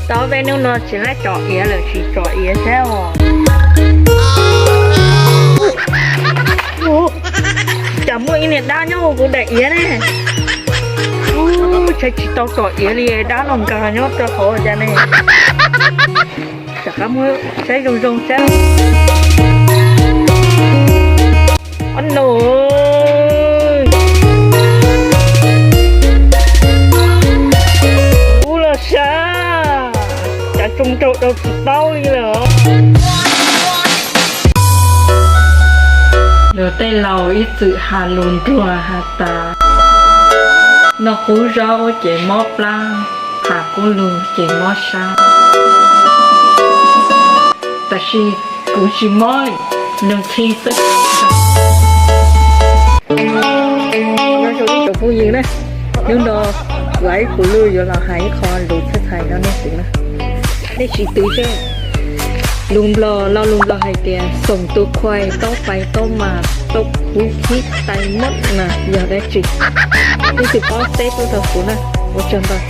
Tau, peb hnub no tsis laib tsom iav lawm, tsis tsom iav thiab os. Cas muaj ib niag dab nyob hauv kuv daim iav ne. Ub, tsheb tsis tau tsom iav li, dab no nkag nyob rau hauv cas ne. Rov qab muab saib zoo zoo saib. Ob no, ub los sas, cas tsoo nraug rau tsis taub li lawm. Luag tej laus ib txwm has lus nruag has tas, noj qub zaub ces mob plab, has qub lus ces mob sab. Tab sis kuv tsis mob, nws txhi xwb. Nyob zoo ib tsoom phooj ywg na, hnub no kuv ib puas lug yuav los hais ib qho lus txhais txhais rau nej xwb na. Nej sim twv seb, lus Nplog, lo lus Nplog hais tias xoom tus khuais taub pais taub mas taub khuv khib tais mab na yog dab tsi. Nej sim paub teb tuaj rau kuv na. Ua tsaug ntau.